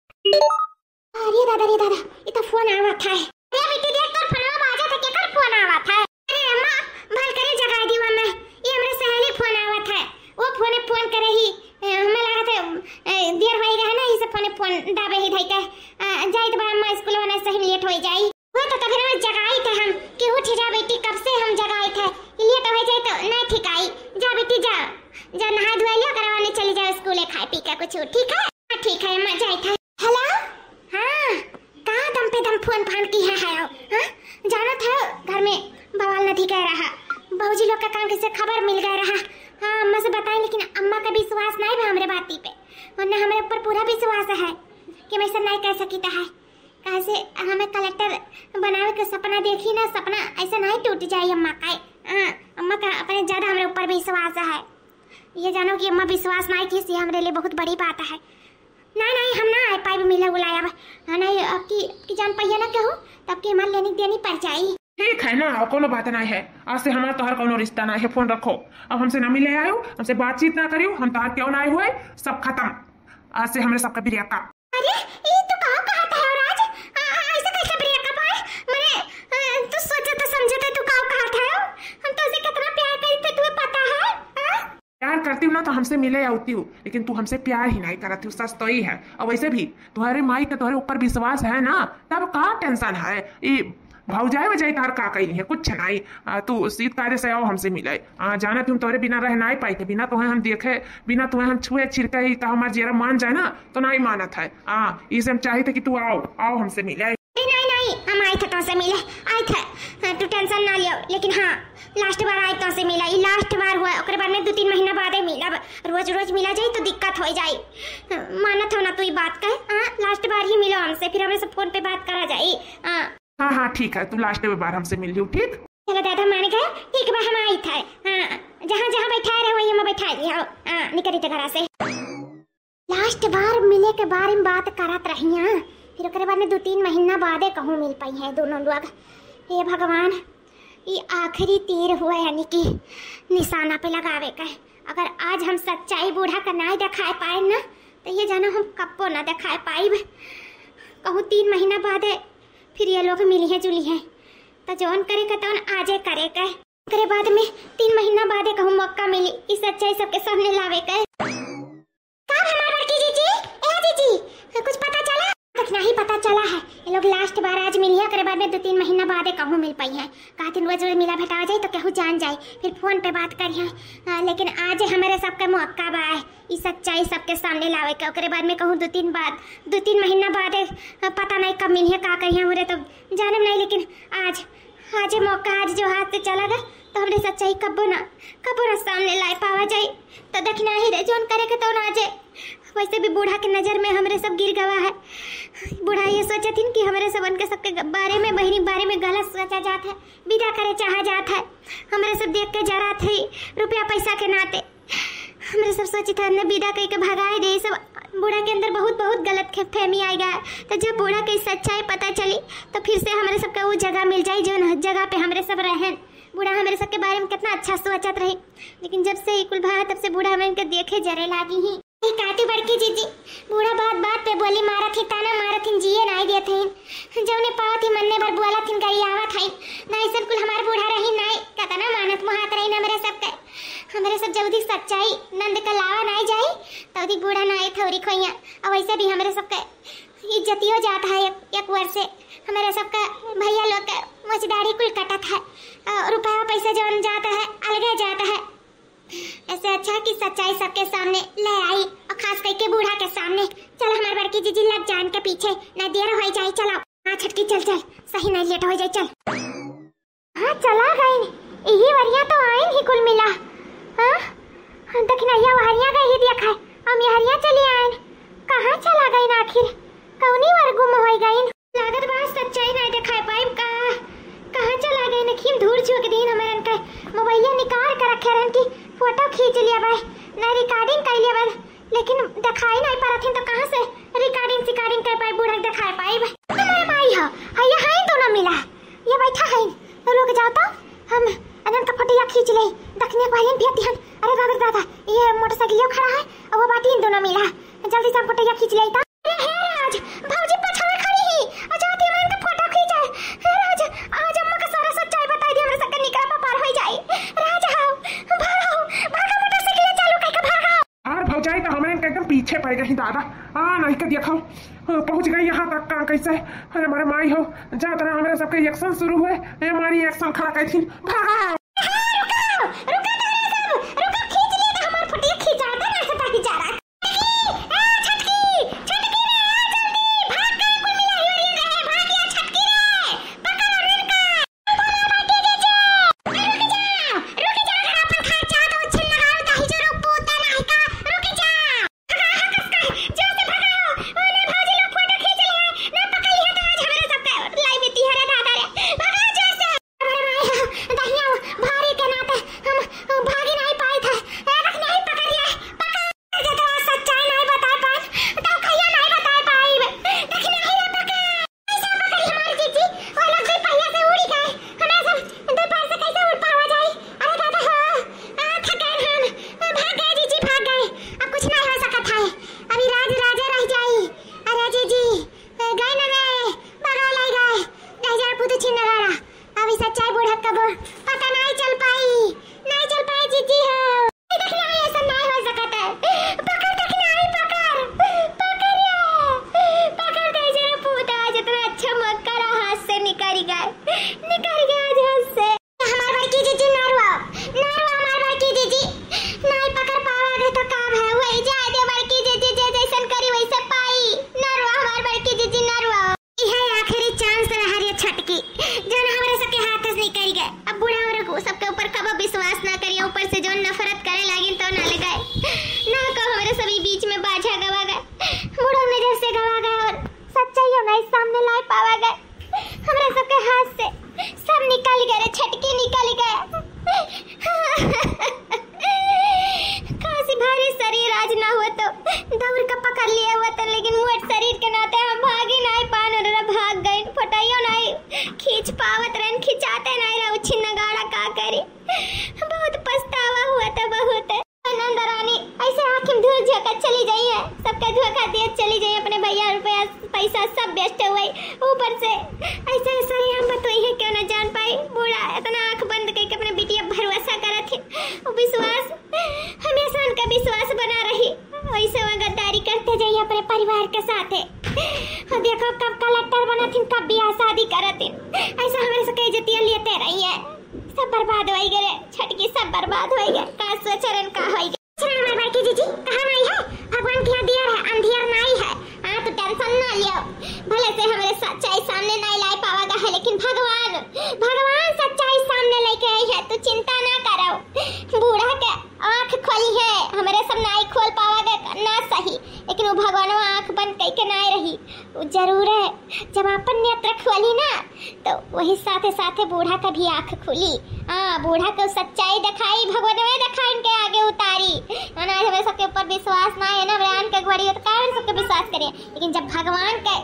अरे दादा रे दादा, ई तो फोन आवत है। अरे बिट्टी देख, तोर फोनवा बाजत है, केकर फोन आवत है? अरे अम्मा, भल करे जगाई दियो हमें, ये हमरे सहेली फोन आवत है। वो फोने फोन करे ही, ए, हमें लागत है, ए, देर होई रहे ना, इसे फोने फोन दाबे ही धइके। ए, जाइत बा अम्मा, स्कूलवा नहीं सही लेट होई जाई। वो तो तभी ना जगाई थे हम कि उठ जा बेटी, कब से हम जगाई थे कि लेट हो जाए तो नहीं ठीक आई। जा बेटी जा, जा नहाए धोए लिया, करवाने चली जाओ स्कूले, खाए पी के कुछ, ठीक है? हाँ, ठीक है अम्मा, जाए थे। हेलो, हाँ, का दम पे दम फोन फान की है, है हो? हाँ, जानत है घर में बवाल नदी कह रहा, भौजी लोग का काम कैसे खबर मिल गया रहा। हाँ, अम्मा से बताई, लेकिन अम्मा का विश्वास नहीं बा हमरे बाती पे, वरना हमरे ऊपर पूरा विश्वास है कि हम ऐसा नहीं कह सकीता है। काहे से हमें कलेक्टर बनावे के सपना देखी ना, सपना ऐसा नहीं टूट जाई अम्मा का। हाँ, अम्मा का अपने ज्यादा हमरे ऊपर विश्वास है। ये जानो कि अम्मा विश्वास नहीं की, ये हमरे लिए बहुत बड़ी बात है। नहीं, नहीं, हम ना आए पाइब मिले उलाए अब। हाँ, नहीं, अब की, अब की जान पहिया ना कहू, तब की हमारे लेनी देनी पड़ जाई। ठीक है ना, अब कोनो बात नहीं है। आज से हमार तोहर कोनो रिश्ता नहीं है, फोन रखो। अब हमसे ना मिले आयो, हमसे बातचीत ना करियो, हम तोहर क्यों ना आए हुए, सब खत्म। आज से हमरे सबका breakup। अरे, ये तू का कहत है राज? आ, आ, ऐसा कैसे breakup है? मने, आ, तू सोचत समझत तू का कहत है? हम तो उसे कितना प्यार करी थे, तुम्हें पता है? हाँ? प्यार करती हूँ ना तो हमसे मिले आवती हूँ, लेकिन तू हमसे प्यार ही नहीं करती हूँ, सच तो ही है। और वैसे भी तुम्हारे माई का तुम्हारे ऊपर विश्वास है ना, तब का tension है? ई भौजाई वजाई तार का कही है, कुछ नहीं। आ, तू सीत कायदे से आओ हमसे मिले। आ, जाना तुम तोरे बिना रह नहीं पाई थे, बिना तुम्हें हम देखे, बिना तुम्हें हम छुए छिड़के ही तो हमार जेरा मान जाए ना, तो नहीं मानत है। आ, इसे हम चाहिए थे कि तू आओ, आओ हमसे मिले। ए, नहीं, नहीं, हम आए थे तुमसे मिले, आए थे। हाँ, तू tension ना लियो, लेकिन हाँ, last बार आए तुमसे मिले, ये last बार हुआ, ओकरे बाद में दो तीन महीना बाद ही मिला। अब रोज रोज मिला जाए तो दिक्कत हो जाए। हाँ, मानत हो ना तू ये बात कहे? हाँ, last बार ही मिलो हमसे, फिर हमरे सब फोन पे बात करा जाए। हाँ। हाँ, हाँ, ठीक है, तू last बार हमसे मिल लियो, ठीक? चलो दादा, मान गए, ठीक बा, हम आई थे। हाँ, जहाँ जहाँ बैठा रहे वहीं हम बैठा लिया। हाँ, निकली थे घर से। Last बार मिले के बारे में बात करत रहिया, फिर ओकरे बाद में दू तीन महीना बादे कहूँ मिल पइहैं दोनों लोग। हे भगवान, ई आखिरी तीर हुआ, यानी कि निशाना पे लगावे का। अगर आज हम सच्चाई बूढ़ा का नाई देखाए पाए ना, तो ये जानो हम कब्बो ना देखाए पाइब। कहूँ तीन महीना बादे फिर ये लोग मिलिहैं जुलिहैं, तो जौन करे का तौन आजे करे का। ओकरे बाद में तीन महीना बादे कहूँ मौका मिली ई सच्चाई सबके सामने लावे का। का हमार बड़की जीजी, ए जीजी, कुछ पता चला? कुछ नहीं पता चला है। ये लोग last बार आज मिलिहैं, ओकरे बाद में दू तीन महीना बादे कहूँ मिल पइहैं। कहथिन रोज रोज मिला भेटावा जाई तो केहू जान जाई, फिर फोन पे बात करिहैं। हाँ, लेकिन आज हमरे सबके मौका बा ई सच्चाई सबके सामने लावे के। ओकरे बाद में कहूँ दू तीन बाद, दू तीन महीना बादे, हाँ, पता नहीं कब मिलिहैं, का करिहैं, हमरे तो जानब नहीं, लेकिन आज, आज मौका, आज जो हाथ से चला गए, तो हमरे सच्चाई कब्बो ना, कब्बो ना सामने लाए पावा जाई। तो देखना ही रे, जौन करे के तौन आजे। वैसे भी बूढ़ा के नजर में हमरे सब गिर गवा है। बूढ़ा ये सोचथिन कि हमरे सबन के सबके ग-, बारे में, बहिनी बारे में गलत सोचा जात है, विदा करे चाहा जात है। हमरे सब देख के जरात है रुपया पैसा के नाते। हमरे सब सोचित है ने विदा कई के भगाए दे। सब बूढ़ा के अंदर बहुत, बहुत गलत खे-, फहमी आए गया है। तो जब बूढ़ा के सच्चाई पता चली, तो फिर से हमरे सबके वो जगह मिल जाई, जौन जगह पे हमरे सब रहेन। बूढ़ा हमरे सबके बारे में कितना अच्छा सोचत रही, लेकिन जब से ई कुल भा, तब से बूढ़ा हमरे के देखे जरे लागी ही। ए काटी बड़की जीजी, बूढ़ा बात बात पे बोली मारत ही, ताना मारत ही, जिए नाई देत ही। जौने पावत ही मन्ने भर बोलत ही, गरियावत ही। ना ऐसन कुल हमार बूढ़ा रही, नाई कतना मानत मुहात रही हमरे सबके। हमरे सब जल्दी सच्चाई नंद का लावा नाई जाई, तौदी बूढ़ा नाई थौरी खोइया। और वैसे भी हमरे सबके इज्जतियो जात है एक, एक वर्ष से। हमरे सबका भैया लोग के मोछ दाढ़ी कुल कटत है, और रुपया पैसा जौन जात है, अलगे जात है। ऐसे अच्छा कि सच्चाई सबके सामने ले आई, और खास करके बूढ़ा के सामने। चल हमार बड़की जीजी, लग जान के पीछे, ना देर हो जाई। चलो, हाँ छटकी, चल चल, सही नहीं लेट हो जाई, चल। हाँ, चला गइन। इही वरिया तो आइन ही कुल मिला। हाँ? हाँ, दखिनहिया वहरिया गई ही देखा है। हम यहरिया चली आइन। कहाँ चला गइन आखिर? कौनी वर गुम होई गइन? लागत बा सच्चाई ना देखाए पाइब का? कहाँ चला गइन? अखिम धूर झोंक दीन हमरन के। मोबाइलिया निकाल के रखे रहन कि फोटो खींच लिया बा, ना recording कर लिया बा। लेकिन देखाई नहीं पारत हिन, तो कहाँ से recording सिकॉर्डिंग कर पाई, बूढ़ा के देखाए पाई? हमारे माई हो, है ये है दोनों मिला, ये बैठा है, रुक जाओ तो हम अनन का फोटो खींच ले, दखने वाले भेज दिहन। अरे दादा रे दादा, ये मोटरसाइकिल खड़ा है, और वो बाटी इन दोनों मिला, जल्दी से हम फोटो खींच ले तो। अरे हे राज, भौजी पछवा खड़ी ही, और जाती हम इनका फोटो खींचे। हे राज, आज अम्मा का सारा सच्चाई बताई दी, हमरा सबके निकरा पार हो जाई। राज आओ, भागो, भागो, मोटरसाइकिल चालू करके भागो। और भौजाई तो हमरे इनके एकदम पीछे पड़ गई दादा। आ नहीं के देखो, पहुंच गई यहाँ तक का कैसे। अरे हमारे माई हो, जा तरह हमरे सबके एक्शन शुरू हुए। ए मारी एक्शन खड़ा कर थी, भागा। रुको, रुको, दादा साहब, रुको, खींच लिया था हमार फुटिया, खींचा था ना, सता बेचारा। ए, छटकी, छटकी रे, आ जल्दी, भाग गए कुल मिला हिवरिया रहे, भाग गया छटकी रे, पकड़ इनका। रुक जा, रुक जा, घर अपन खर्चा तो उछल लगाओ, ताही जो रुक पूता नहीं का, रुक जा। भगाओ, कसकर, जोर से भगाओ। ओ ना भौजी लोग फोटो खींच ले हैं, ना पकड़ लिया तो आज हमारे सबका लाई बीती है रे दादा रे। भगाओ जोर से। अरे माई, दहिया, पावत रहन, खिंचाते नाई रहा, उ छिन्ना गाड़ा का करी। बहुत पछतावा हुआ था, बहुत। नंद रानी ऐसे आँख में धूल झोंकत चली जाई है, सबके धोखा देत चली जाई, अपने भैया रुपया पैसा सब waste हुई। ऊपर से ऐसे सरेआम बतोई है, क्यों ना जान पाई। बूढ़ा इतना आँख बंद करके अपने बिटिया भरोसा करत है, वो विश्वास हमेशा उनका विश्वास बना रही। ऐसे वो गद्दारी करते जाइए अपने परिवार के साथे। और देखो कब कलेक्टर बनत हिन, कब बियाह शादी करत हिन, ऐसा हमरे सबके इज्जतिया लेते रही है। सब बर्बाद होई गए रे छोटकी, सब बर्बाद होई गए। का सोचे रहन का होई गए। अच्छा हमार बड़की जीजी, कहाँ नाई है? भगवान के यहाँ दियर है, अंधियर नाई है। हाँ, तू tension ना लियो। भले से हमरे सच्चाई सामने नाई लाई पावा गा है, लेकिन भगवान, भगवान सच्चाई सामने लेके आई है, तू चिंता ना करो। बूढ़ा के आँख खोली है, हमरे सब नाई खोल पावा गा ना सही, लेकिन वो भगवानवा आँख बंद कई के नाई रही। वो जरूर है, जब आपन नेत्र खोली ना, तो वही साथे साथे बूढ़ा का भी आँख खुली। हाँ, बूढ़ा के सच्चाई दिखाई, भगवानवे दिखाई, इनके आगे उतारी। है ना, आज हमरे सबके ऊपर विश्वास ना है ना, हमरे आन के घड़ी हो तो काहे सबके विश्वास करिए? लेकिन जब भगवान के,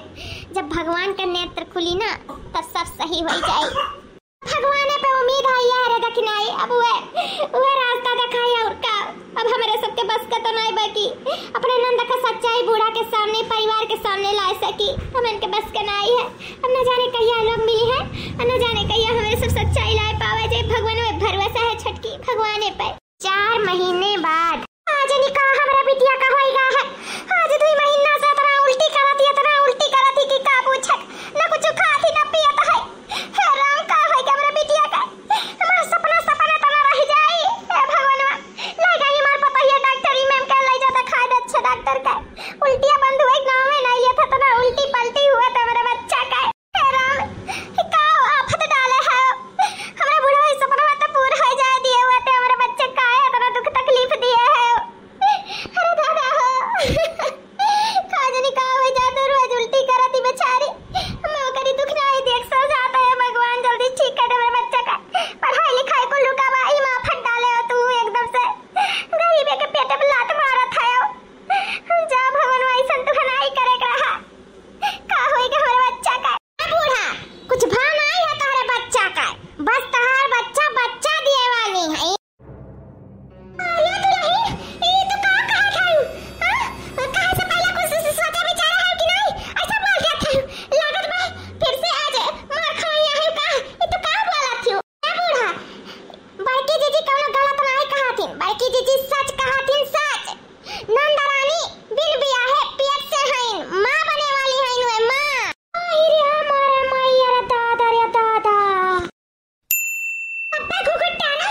जब भगवान का नेत्र खुली ना, तब सब सही हो जाए। भगवाने पे उम्मीद है यार, देखनाई अब वह, वह रास्ता दिखाई और का। अब हमरे सबके बस का तो नाई बाकी अपने नंद का सच्चाई बूढ़ा के सामने, परिवार के सामने ला सकी। हम इनके बस का नाई है। अब न जाने कहिया लोग मिली है, और न जाने कहिया हमरे सब सच्चाई लाए पावे जाए। भगवान में भरोसा है छोटकी, भगवाने पर। चार महीने बाद। आज निका हमरा बिटिया का होई गा है। आज दुई महीना से इतना उल्टी करत ही, इतना उल्टी करत ही कि का पूछत। न कुछ खात ही, न पियत है। हे राम, का होई गा हमरा बिटिया का? हमार सपना सपना तना रह जाई। हे भगवानवा, ले जाई हमार पतोहिया डॉक्टरी में, हमके ले जा दिखा दे अच्छे डॉक्टर का। उल्टिया बंद हुए, गाँव में नहीं लेत, इतना उल्टी पलटी हुआ था मेरे बच्चा का। हे राम, का आफत डाले है? हमरा बुढ़वा के सपनवा तो पूरा हो जाए दिए हुआ थे, हमरा बच्चे काहे इतना दुख तकलीफ दिए है? अरे दादा हो, का जानी का हो जाता, रोज उल्टी करती बेचारी। हम ओकरी दुख नहीं देख सो जाता है, भगवान जल्दी ठीक कर दे मेरे बच्चे का। पढ़ाई लिखाई को लुकावा, ई में आफत डाले हो तू एकदम से। गरीबे के पेट पे लात मारत है। जा भगवान, ऐसन तू नहीं करे के रहा। का होई के हमरे बच्चा का? ए बूढ़ा, कुछ भा नाई है तोहरे बच्चा का, बस तोहार बच्चा बच्चा दिए वाली है। अरे दुलहिन, ई तो का कहत है? हाँ? कहे से पहले कुछ सो-, सोचा विचारा है कि नहीं? ऐसा बोल देत है। लागत बा फिर से आज मार खाई है का? ई तो का बोलत है? ए बूढ़ा, बड़की जीजी कौनो गलत नाई कहत हिन, बड़की जीजी सच कहत हिन, सच। नंद रानी बिन बियाहे पेट से हईन, माँ बने वाली हईन वे माँ। आई रे हमारे माई, अरे दादा रे दादा। अब्बे घुघुट्टा ना,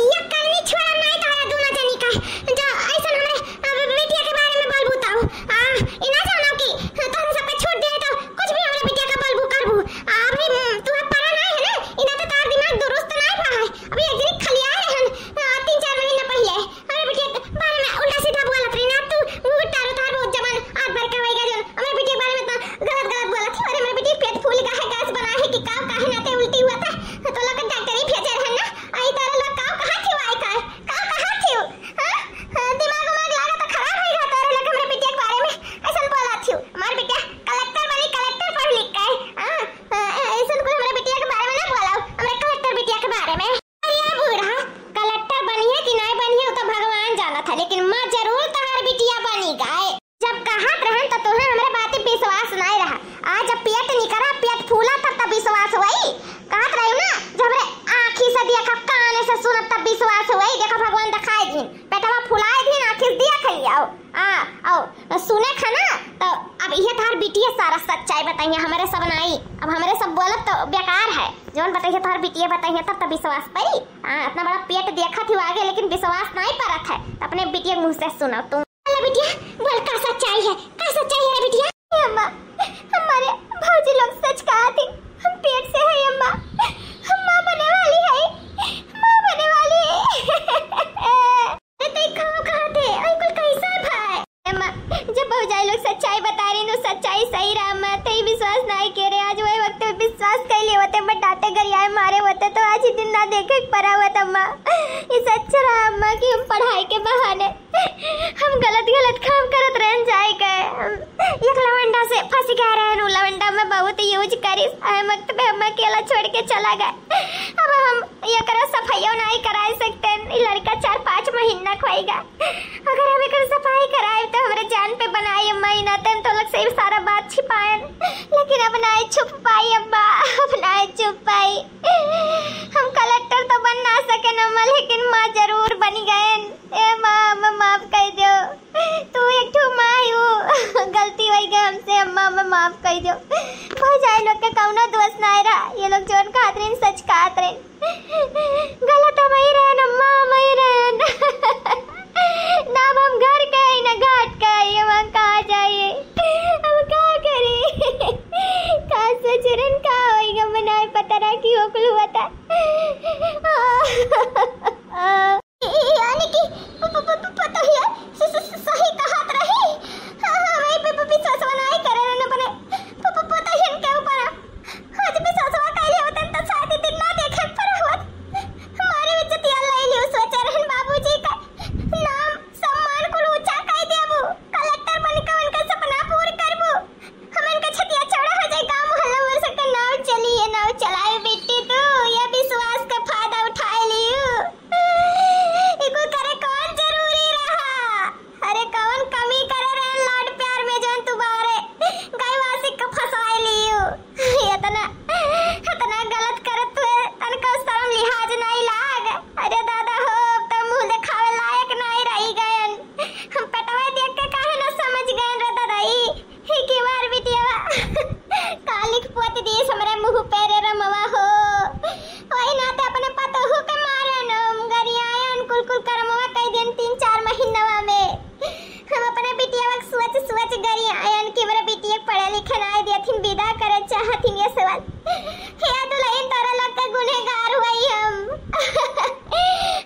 ये करनी छोड़ा नाई तारा दूना जनी का। जो ऐसन हमरे, अ, बिटिया के बारे में बोल बुताऊ। आ, इना जानो कि तोहरे सबके छूट दे तो कुछ भी हमरे बिटिया का बोलबू करबू। आ, अभी, हम्म, तू अब परा नाई है ना, इना तो तार दिमाग दुरुस्त नाई भा है। अभी एक दिन खलिया रहन, आ, तीन चार महीना पहले। हमरे बिटिया के बारे में उल्टा सीधा बोलत रही ना तू, घुघुट्टा रो तार बहुत जबान आत भर के होएगा जो हमरे बिटिया के बारे में तो गलत गलत बोलत ही। अरे हमरे बिटिया पेट फूल गा है, गैस बना है कि का, काहे नाते उल्टी हुआ था, तो लोग डॉक्टर ही भेजे रहन ना। आई तारा लोग का कहा थी, आई का, का कहा थी? हाँ? हाँ, दिमाग उमाग लागत तो खराब है गा तारा लोग हमरे बिटिया के बारे में ऐसन बोलत थी। हमार बिटिया कलेक्टर बनी, कलेक्टर पढ़ लिख के। हाँ, हाँ, ऐसन कुल हमरे बिटिया के बारे में ना बोलाओ, हमरे कलेक्टर बिटिया के बारे में। अरे बूढ़ा, कलेक्टर बनी है कि नाई बनी है, वो तो भगवान जानत है, लेकिन माँ जरूर तहार बिटिया बनी गाय। जब कहत रहन तो तोहे हमरे बात पे विश्वास नाई रहा। आज जब पेट निकरा, पेट फूला, तब तब विश्वास हुई। कहत रही ना, जब हमरे आँखी से देखब, काने से सुनब, तब विश्वास हुई। देखो भगवान दिखाए दिन, पेटवा फुलाए दिन, आँखी से देख लिया। आ, आओ, सुने खा ना, तो अब इहे तोहार बिटिया सारा सच्चाई बताइए, हमरे सब नाई। अब हमरे सब बोलब तो बेकार है, जौन बताइए तोहार बिटिया बताइए, तब तो विश्वास पड़ी। हाँ, इतना बड़ा पेट देखत ही आगे, लेकिन विश्वास नाई परत है, तो अपने बिटिया के मुँह से सुनो तुम। अरे बिटिया, बोल का सच्चाई है, का सच्चाई है रे बिटिया? ए अम्मा, हमारे भौजी लोग सच कहा थी, हम पेट से है अम्मा, हम माँ बने वाली है, माँ बने वाली है। अरे तई का कहत है? अरे कुल कैसा भाई? अम्मा, जब भौजाई लोग सच्चाई बता रही, तो सच्चाई सही रहा अम्मा। तई विश्वास नाई के रहे, आज वही वक्त पे विश्वास कर लिए होते, but डांटे गरियाए मारे होते, तो आज ही दिन ना देखे के पड़ा होता अम्मा। ये सच रहा अम्मा कि हम पढ़ाई के बहाने हम गलत गलत काम करत रहन जाए गए। हम एक लवंडा से फंस गए रहन, उ लवंडा में बहुत use करिस। आए वक्त पे हम अकेला छोड़ के चला गए। अब हम एकरा सफाइयो नाहीं कराए सकते। ई लड़का चार पाँच महीना का होइगा। अगर हम एकर सफाई कराए तो हमरे जान पे बनाई अम्मा, ई नाते हम तो लोग से ई सारा बात छिपाएन, लेकिन अब नाहीं छुप पाई अम्मा, अब नाहीं छुप पाई। हम कलेक्टर तो बन ना सकेन अम्मा, लेकिन माँ जरूर बन गएन। ए माँ, हमें माफ कर दो, तू एक ठो माँ हो, गलती होइ गई हमसे अम्मा, हमें माफ कर दो। भौजाई लोग के कौनो दोष नाहीं रहा, ये लोग जौन कहत रहे सच कहत रहे। गलत हमही रहन अम्मा, हमही रहन। ना अब हम घर के हई, ना घाट के हई, हम कहाँ जाई? हम का करी? का सोच रहन, का होइगा, मनाए पता रहा कि हो कुल हुआ था। यानी कि प-, प-, प-, प-, पतोहिया स-, स-, स-, सही कहत रही। हाँ, हाँ, वही पे, पे विश्वास नाहीं करे रहन अपने प-, प-, पतोहियन के ऊपर। आज विश्वासवा कइले होतन त शायद ई दिन ना देखे पर होत। हमारी इज्जतिया ले ली, सोचे रहन बाबूजी का नाम सम्मान कुल ऊंचा कइ देबू, कलेक्टर बन के उनका सपना पूर करबू। हमन का छतिया चौड़ा हो जाए, गांव मोहल्ला में सबके नाव चली, ये नाव चलाए बेटी तू, ये विश्वास का फायदा उठाए लियो। ई कुल करे कौन जरूरी रहा? अरे कौन कमी करे रहे लाड प्यार में जौन तू बारे गैवासी का फंसाए लियो? इतना, इतना गलत करत हुए तनका शर्म लिहाज नाहीं लाग। अरे दादा हो, अब तो मुंह देखावे लायक नाहीं रही गयन। हम पेटवा देख के काहे ना समझ गए रे ददाई, ही की बार बिटियावा का लिख पोत दिस हमरे मुंह पे रे रमवा हो। वही नाते अपने पतोहू के मारन, हम गरियायन, कुल कुल करमवा कई दिन तीन चार महीनवा में। हम अपने बिटियावा के सोच सोच गरियायन कि हमरे बिटिया के पढ़े लिखे नाहीं देथिन, विदा करे चाहथिन ये सवाल। हे दुल्हन, तोरा लोग के गुनहगार हुई हम।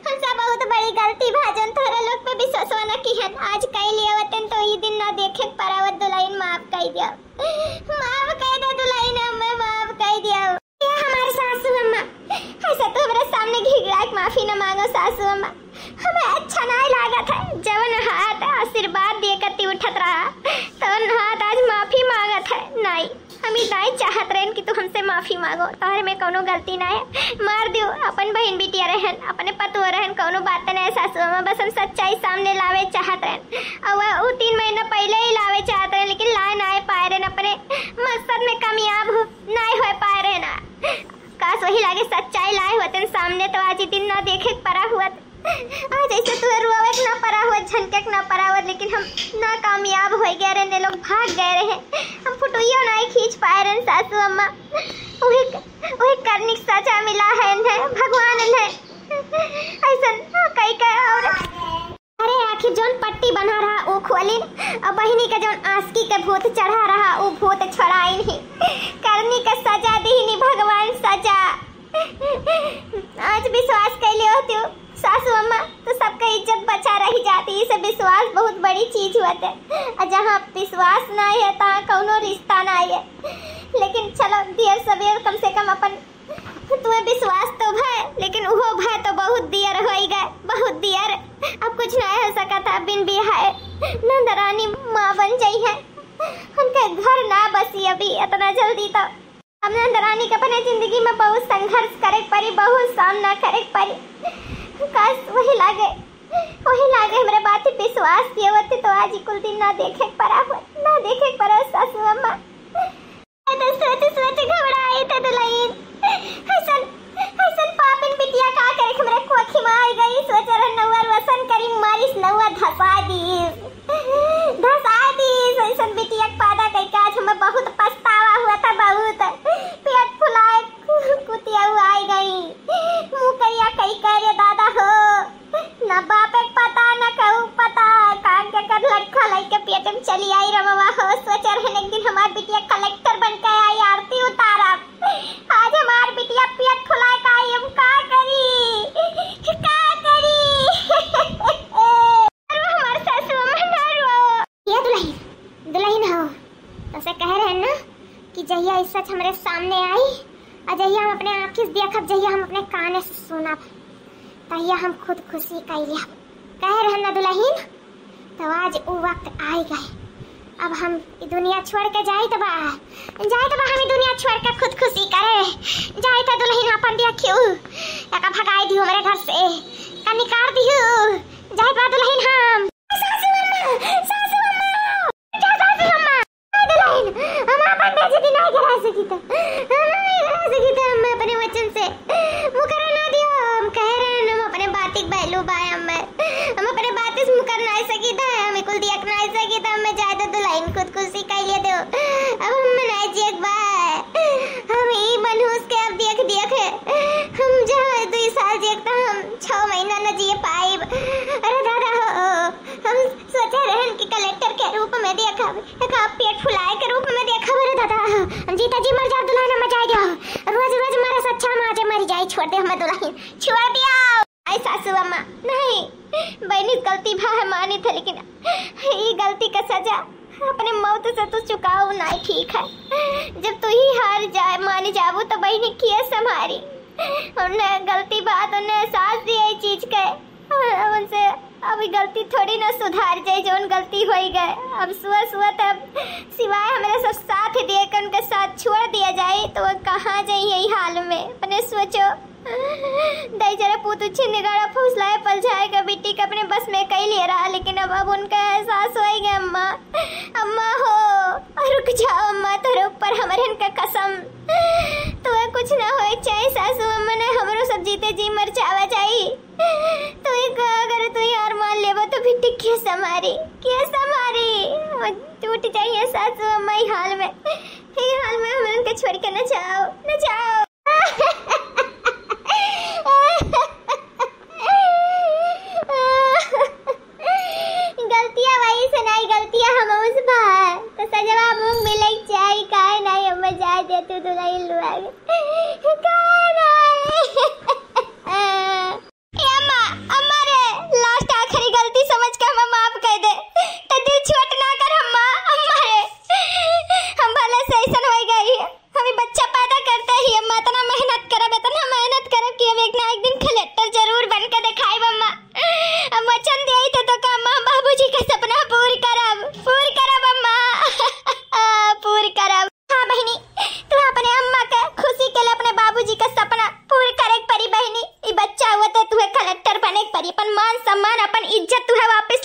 हमसे बहुत बड़ी गलती भा जौन तोहरे लोग पे विश्वासवा न किहन। आज कई लिए वतन तो ई दिन ना देखे के परावत दुल्हन, माफ कई दिया, माफ कई दे दुल्हन, हमें माफ कई दिया। ये हमारे सासू अम्मा, ऐसा तो हमारे सामने घिघड़ा के माफी न मांगो सासू अम्मा, हमें अच्छा नाहीं लागत है। जवन हाथ आशीर्वाद दिए करती उठत रहा, तवन हाथ आज माफी मांगत है। नाहीं, हम ई नाहीं चाहत रहन कि तू हमसे माफी मांगो, तोहरे में कौनो गलती नाहीं है। मार दियो, अपन बहिन बिटिया रहन, अपने पतुआ रहन, कौनो बात नाहीं है सासू अम्मा, बस हम सच्चाई सामने लावे चाहत रहन। और वह, वो तीन महीना पहले ही लावे चाहत रहन, लेकिन लाए नाहीं पाए रहन, अपने मकसद में कामयाब हो, नाहीं हो पाए रहन। काश वही लागे सच्चाई लाए होतन सामने तो आज ई दिन ना देखे के परा हुआ। आज ऐसे तुहे रोवे के ना परा हुआ, झनके के ना परा हुआ, लेकिन हम नाकामयाब हो गए रहे, ने लोग भाग गए रहे। हम फोटोइयो नाहीं खींच पाए रहे सासू अम्मा। वही, वही करनी की सजा मिला है इन्हें, भगवान इन्हें ऐसा कई का। और अरे आखिर जौन पट्टी बना रहा वो खोलिन, और बहिनी का जौन आशिकी के भूत चढ़ा रहा वो भूत छोड़ाइन ही। करनी का सजा दीनी भगवान सजा। आज विश्वास कैले होती हो सासू अम्मा, तो सबका इज्जत बचा रही जाती। इसे विश्वास बहुत बड़ी चीज होते, और जहाँ विश्वास ना है तहाँ कौनो रिश्ता ना है। लेकिन चलो देर सवेर कम से कम अपन तुम्हें विश्वास तो भय, लेकिन उहो भय तो बहुत दियर होई गए, बहुत दियर। अब कुछ नहीं हो सकत है बिन बिहाए। नंदरानी माँ बन जाई है, उनके घर ना बसी अभी इतना जल्दी तो। अब नंदरानी के अपने जिंदगी में बहुत संघर्ष करे के पड़ी, बहुत सामना करे के पड़ी। काश वही लागे, वही लागे हमरे बात पे विश्वास किए होते तो आज ई कुल दिन ना देखे के परा हो, ना देखे के परा सासू अम्मा। तो सोच सोच घबराई थे दुल्हन। हसन, हसन पापिन बिटिया का करे हमरे कोखी में आई गई। सोच रहे नौआ रोशन करी, मारिस नौआ धसा दीस, धसा दीस। ऐसन बिटिया के पैदा कई के आज हमें बहुत पछतावा हुआ था, बहुत। पेट फुलाए कुतिया आई गई, मुँह करिया कई करे दादा हो। ना बापे के पता, ना कहू के पता, कान के कर लड़का लइके पेट में चली आई रमवा हो। सोचे रहन एक दिन हमार बिटिया कलेक्टर बन के आई, आरती उतारब। आज हमार बिटिया पेट फुलाए के आई, हम का करी, का करी? अरे हमार सासू अम्मा ना रो। ये दुल्हन, दुल्हन हो, तो से कह रहे ना कि जहिया ई सच हमरे सामने आई, और जहिया हम अपने आँखी से देखब, जहिया हम अपने काने से सुनब, तहिया हम खुद खुशी कइ लेब। कहे रहन ना दुल्हन, तो आज उ वक्त आइ गए। अब हम ई दुनिया छोड़ के जाइत बा, जाइत बा हम ई दुनिया छोड़ के खुदकुशी करे। जाइत दुलहिन आपन देखियो, एका भगाई दियो हमरे घर से, का निकाल दियो। जाइत बा दुलहिन हम। सासू अम्मा, सासू अम्मा, क्या सासू अम्मा? दुलहिन, हम आपन बेइज्जती नहीं करा सकित, हम नहीं करा सकित, हम अपने वचन से मुकर ना दियो। हम कहे रहे हम अपने बातिक value बा, हम, हम अपने बात से मुकर नहीं सकित, हम कुल दियक नहीं सकित, हम जाइत दुलहिन खुदकुशी कइले देउ। अब हम नहीं जियक बा, हम ई मनहूस के अब देख देख, हम जहाँ दुई साल जियक त हम छह महीना न जिए पाइब। अरे दादा हो, हम सोचे रहन कि कलेक्टर के रूप में देखब, एका पेट फुलाए के रूप में देखब। अरे दादा, हम जीते जी मर जाब दुलहिन, हम जाए दियो। रोज रोज मरे से अच्छा हम आजे मर जाए, छोड़ दे हमें दुलहिन, छोड़ दियो। आई सासू अम्मा, नहीं, बहिनी गलती भा है मानी थे, लेकिन ई गलती का सजा अपने मौत से तू चुकाओ, नहीं ठीक है। जब तू ही हार जाए, मानी जाबू तो बहिनी किए संभारी? उन्हें गलती बात, उन्हें एहसास दिए ई चीज के। अब उनसे अब ई गलती थोड़ी ना सुधार जाई, जौन गलती होई गए। अब सुआ सुआ तब सिवाय हमारे सब साथ दिए के उनके साथ छोड़ दिया जाए, तो वो कहाँ जाई यही हाल में? अपने सोचो, दई जरा पूत उच्छिन निगाड़ा फौसलाए पलझाए के बिट्टी के अपने बस में कई लिए रहा, लेकिन अब, अब उनका एहसास होई गया। अम्मा, अम्मा हो, रुक जाओ अम्मा, तोरे ऊपर हमरे इनका कसम, तुम्हें कुछ ना होए चाहे सासू अम्मा ने हमरो सब जीते जी मर जावा जाई। तू ही कहा अगर तू यार मान लेबो तो बिट्टी के संभारी, के संभारी? वो टूट जाइए सासू अम्मा ई हाल में, ई हाल में हमरन के छोड़ के न जाओ, न जाओ। गलतिया वही से नहीं, गलतिया हम उस बा। तो सजवा मुंह मिले चाही, काहे नहीं हम जाए दे तू दुलहिन लुआ के? काहे नहीं? ए अम्मा, अम्मा रे, last आखिरी गलती समझ के हमें माफ कर दे। तो दिल छोट ना कर अम्मा, अम्मा रे। हम भले से ऐसन हो गई है। हम ई बच्चा पैदा करते ही अम्मा इतना मेहनत करब, इतना मेहनत करब कि हम एक ना एक दिन कलेक्टर जरूर बन के दिखाई अम्मा। हम वचन दिए थे तो का अम्मा, बाबूजी का सपना पूर करब, पूर करब अम्मा। पूर करब। हाँ बहिनी, तू अपने अम्मा के खुशी के लिए अपने बाबूजी का सपना पूर करे के परी बहिनी। ई बच्चा हुआ ते तुहे कलेक्टर बने के परी, अपन मान सम्मान, अपन इज्जत तुहे वापस